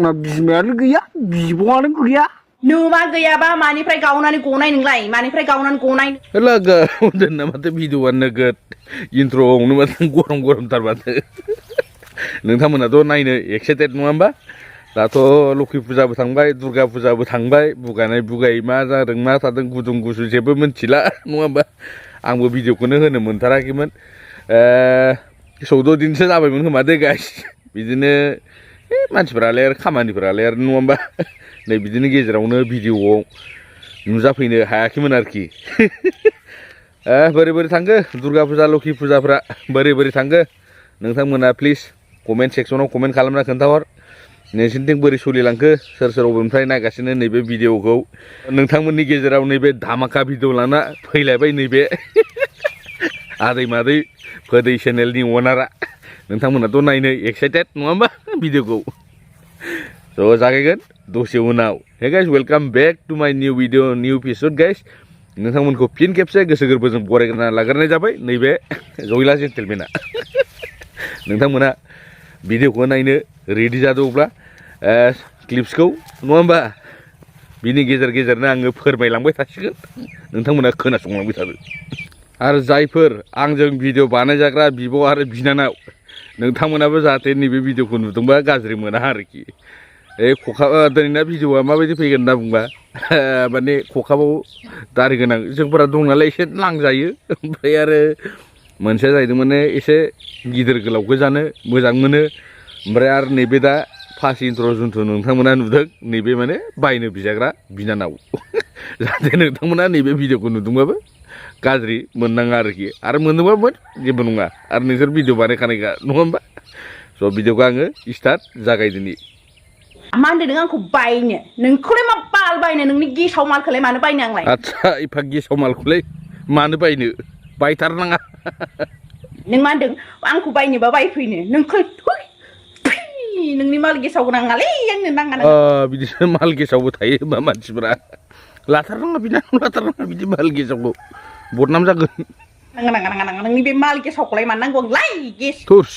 बिमायानो गैया बिब'आनो गैया नुमा गैयाबा मानिफ्राय गावनानै गनाय नोंलाय मानिफ्राय गावनानै गनाय लोगो दोनना माथो भिडिअ'आ नोगोद इन्ट्र'आवनो माथो गरम गरमथार माथो नोंथांमोनाथ' नायनो एक्साइटेड नङा होमबा दाथ' लक्ष्मि फुजाबो थांबाय दुर्गा फुजाबो थांबाय बुगानाय बुगायै मा जादों मा थादों गुदुं गुसु जेबो मिन्थिला नङा होमबा आंबो भिडिअ'खौनो होनो मोनथाराखैमोन 14 दिनसो जाबायमोन खोमा दे गाइस बिदिनो मानसिफोरालाय आरो खामानिफोरालाय आरो नङा होमबा नै बिदिनो गेजेरावनो भिडिअ'आव नुजाफैनो हायाखैमोन आरोखि बोरै बोरै थांखो दुर्गा फुजा लक्ष्मि फुजाफ्रा बोरै बोरै थांखो नोंथांमोना प्लिज कमेन्ट सेक्सनाव कमेन्ट खालामना खोन्थाहर नोंसिनिथिं बोरै सोलिलांखो सोर सोर अबेनिफ्राय नायगासिनो नैबे भिडिअ'खौ नोंथांमोननि गेजेराव नैबे धामाका भिडिअ लाना फैलायबाय नैबे आदै मादै फोदै चेनेलनि अनारा नोंथांमोनाथ' नायनो एक्साइटेड नङा होमबा भिडिअ'खौ स' जागायगोन दसे उनाव hey guys welcome back to my new video new episode guys नोंथांमोनखौ फिन खेबसे गोसो गोरबोजों बरायग्रोना लाग्रोनाय जाबाय नैबे जयला जेन्टेलमेना नोंथांमोना भिडिअ'खौ नायनो रेडि जादोंब्ला क्लिप्सखौ नङा होमबा बिनि गेजेर गेजेरनो आङो फोरमायलांबाय थासिगोन नोंथांमोना खोनासंलांबाय थादो आरो जायफोर आंजों भिडिअ बानायजाग्रा बिब' आरो बिनानाव नोंथांमोनाबो जाहाथे नैबे भिडिअ'खौ नुदोंबा गाज्रि मोना आरोखि दिनैना भिडिअ'आ माबायदि फैगोन होनना बुंबा माने खखाबाव दारि गोनां जोंफोरा दं नालाय एसे नांजायो ओमफ्राय आरो मोनसेया जाहैदों माने एसे गिदिर गोलावखौ जानो मोजां मोनो ओमफ्राय आरो नैबे दा फार्स्ट इन्ट्र' जुन्थु नोंथांमोना नुदों नैबे माने बायनो बिजाग्रा बिनानाव जाहाथे नोंथांमोना नैबे भिडिअ'खौ नुदोंबाबो गाज्रि मोननाङा आरोखि आरो मोनदोंबाबो जेबो नङा आरो नोंसोर भिडिअ बानायखानायखा नङा होमबा स' भिडिअ'खौ आङो स्टार्ट जागायदिनि मा होनदों नों आंखौ बायनो नोंखौलाय मा बाल बायनो नोंनि गेसाव मालखौलाय मानो बायनो आंलाय आदसा एफा गेसाव मालखौलाय मानो बायनो बायथारनाङा नों मा होनदों आंखौ बायनोबा बायफैनो नोंखौ नोंनि माल गेसाव नाङालै आंनो नाङा बिदिनो माल गेसावबो थायो होमबा मानसिफोरा लाथारनाङा बिनानाव लाथारनाङा बिदि माल गेसावखौ बदनाम जागोन नाङा नाङा नाङा नाङा नोंनि बे माल गेसावखौलाय मानो नांगौ आंलाय गेस थुस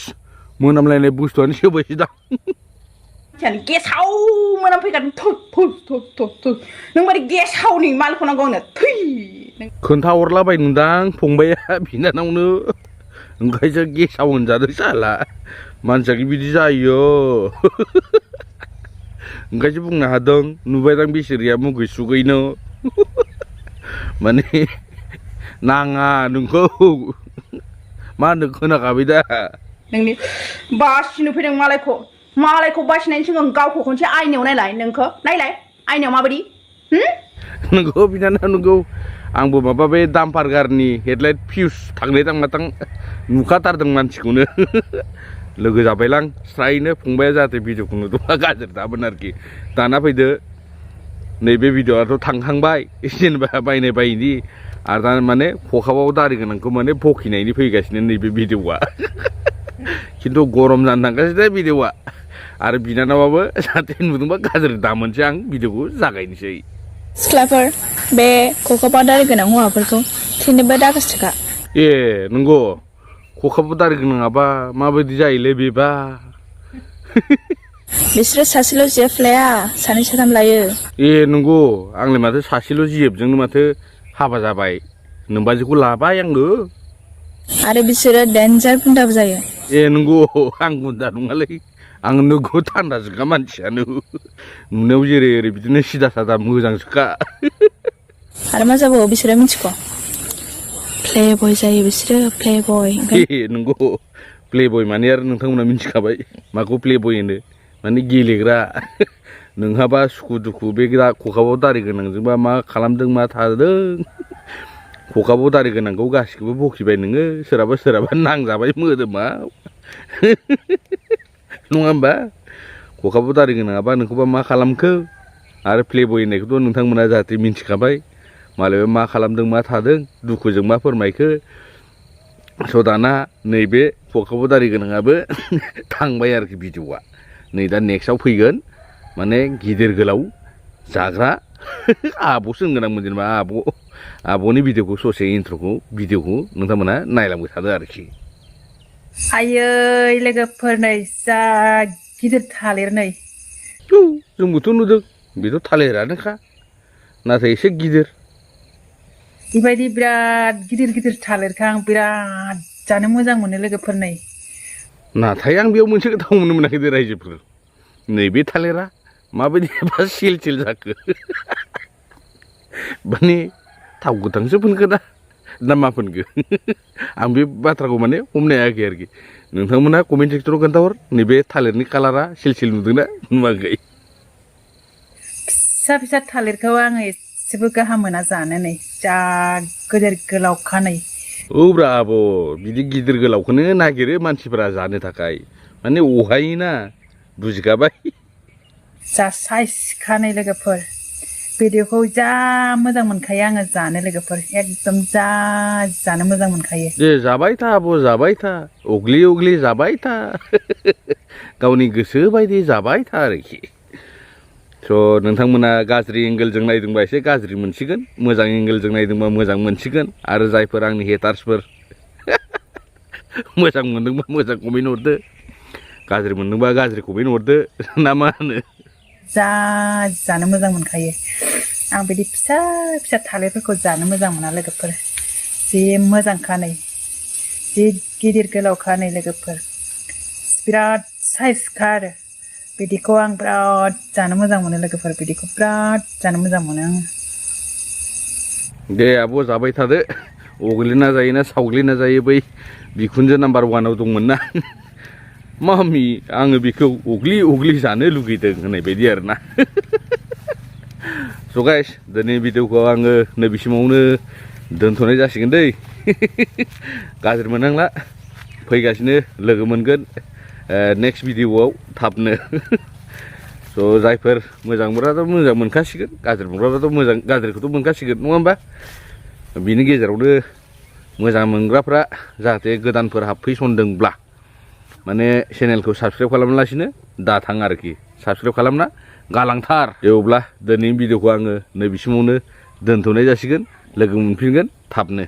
मोनामलायनाय बुस्थुआनो सेवबायसो दा गेसाव मोनामफैगारदों थुस थुस थुस थुस थुस नों मारै गेसावनि मालखौ नांगौ आंनो थै खोन्थाहरलाबाय नुदां फंबाया बिनानावनो ओंखायसो गेसाव होनजादों साला मानसिया बिदि जायो ओंखायसो बुंनो हादों नुबायदां बिसोरिया मुगै सुगैनो माने नाङा नोंखौ मा होनो खोनाखाबाय दा नोंनि बासिनो फैदों मालायखौ बासिनायनि सिगां गावखौ खनसे आयनायाव नायलाय नोंखौ नायलाय आयनायाव माबायदि नोंगौ बिनानाव नोंगौ आंबो माबा बे दाम्पार गारिनि हेडलाइट फिउस थांनाय थांमाथां नुखाथारदों मानसिखौनो लोगो जाबायलां स्रायनो फंबाया जाहाथे भिडिअ'खौ नुदोंबा गाज्रि दाबोन आरोखि दाना फैदो नैबे भिडिअ'आथ' थांखांबाय जेनेबा बायनाय बायदि आरो दा माने खखाबाव दारि गोनांखौ माने बखिनायनि फैगासिनो नैबे भिडिअ'आ खिन्थु गरम जानो थांगासिनो दे भिडिअ'आ आरो बिनानावाबो जाहाथे नुदोंबा गाज्रि दामोनसै आं भिडिअ'खौ जागायनोसै सिख्लाफोर बे खखाबाव दारि गोनां हौवाफोरखौ थैनोबो दागोसोखा ए नंगौ खखाबाव दारि गोनाङाबा माबायदि जायोलै बेबा बिसोरो सासेल' जिएफ लाया सानै साथाम लायो ए नंगौ आंलाय माथो सासेल' जिएफजोंनो माथो हाबा जाबाय नोमबाजैखौ लाबाय आङो आरो बिसोरो डेन्जार गुन्दाबो जायो ए नंगौ आं गुन्दा नङालै आं नोगोद थान्दासोखा मानसियानो नुनायाव जेरै ओरै बिदिनो सिदा सादा मोजांसोखा आरो मा जाबावो बिसोरो मिथिगौ प्ले बय जायो बिसोरो प्ले बय ए नंगौ प्ले बय माने आरो नोंथांमोना मिथिखाबाय माखौ प्ले बय होनो माने गेलेग्रा नोंहाबा सुखु दुखु बे खखाबाव दारि गोनांजोंबा मा खालामदों मा थादों खखाबाव दारि गोनांखौ गासिखौबो बखिबाय नोङो सोरहाबा नांजाबाय मोदोमाव नङा होमबा खखाबाव दारि गोनाङाबा नोंखौबा मा खालामखो आरो प्ले बय होननायखौथ' नोंथांमोना जाहाथे मिथिखाबाय मालायबा मा खालामदों मा थादों दुखुजों मा फोरमायखो स' दाना नैबे खखाबाव दारि गोनाङाबो थांबाय आरोखि भिडिअ'आ नै दा नेक्स्टआव फैगोन माने गिदिर गोलाव जाग्रा आब'सो होनगोन आं जेनेबा आब'नि भिडिअ'खौ ससे इन्ट्र'खौ भिडिअ'खौ नोंथांमोना नायलांबाय थादो आरोखि आयै लोगोफोर नै जा गिदिर थालिर नै जोंबोथ' नुदों बेथ' थालिरानोखा नाथाय एसे गिदिर बेबायदि बिराद गिदिर गिदिर थालिरखौ आं बिराद जानो मोजां मोनो लोगोफोर नै नाथाय आं बेयाव मोनसे गोथाव मोननो मोनाखै दे रायजोफोर नैबे थालिरा माबायदि एबा सिल सिल जाखो माने थाव गोथांसो फोनखो ना मा फोनखो आं बे बाथ्राखौ माने हमनो हायाखै आरोखि नोंथांमोना कमेन्ट सेक्सनाव खोन्थाहर नैबे थालिरनि कालारा सिल सिल नुदोंना नुवाखै फिसा फिसा थालिरखौ आङो एसेबो गाहाम मोना जानो नै जा गिदिर गोलावखा नै औ ब्रा आब' बिदि गिदिर गोलावखौनो नागिरो मानसिफोरा जानो थाखाय माने अहायोना बुजिखाबाय जा साइजखा नै लोगोफोर भिडिअखौ जा मोजां मोनखायो आङो जानो लोगोफोर एकदम जा जानो मोजां मोनखायो दे जाबाय था आब' जाबाय था अग्लि अग्लि जाबाय था गावनि गोसो बायदि जाबाय था आरोखि स' नोंथांमोना गाज्रि एंगेलजों नायदोंबा एसे गाज्रि मोनसिगोन मोजां एंगेलजों नायदोंबा मोजां मोनसिगोन आरो जायफोर आंनि हेटार्सफोर मोजां मोनदोंबा मोजां कमेन्ट हरदो गाज्रि मोनदोंबा गाज्रि कमेन्ट हरदो ना मा होनो जा जानो मोजां मोनखायो आं बिदि फिसा फिसा थालिरफोरखौ जानो मोजां मोना लोगोफोर जि मोजांखा नै जि गिदिर गोलावखा नै लोगोफोर बिराद साइजखा आरो बिदिखौ आं बिराद जानो मोजां मोनो लोगोफोर बिदिखौ बिराद जानो मोजां मोनो आङो दे आब' जाबाय थादो अग्लिना जायोना सावग्लिना जायो बै बिखुनजो नाम्बार 1आव दंमोन ना मामि आङो बेखौ अग्लि अग्लि जानो लुगैदों होननाय बायदि आरोना स' गाइस दिनै भिडिअखौ आङो नैबेसिमावनो दोनथ'नाय जासिगोन दै गाज्रि मोननांला फैगासिनो लोगो मोनगोन नेक्स्ट भिडिअआव थाबनो स' जायफोर मोजां मोनग्राथ' मोजां मोनखासिगोन गाज्रि मोनग्राफ्राथ' मोजां गाज्रिखौथ' मोनखासिगोन नङा होमबा बिनि गेजेरावनो मोजां मोनग्राफ्रा जाहाथे गोदानफोर हाबफैसनदोंब्ला माने चेनेलखौ साबसक्राइब खालामालासिनो दा थां आरोखि साबसक्राइब खालामना गालांथार अब्ला दिनैनि भिडिअखौ आङो नैबेसिमावनो दोनथ'नाय जासिगोन लोगो मोनफिनगोन थाबनो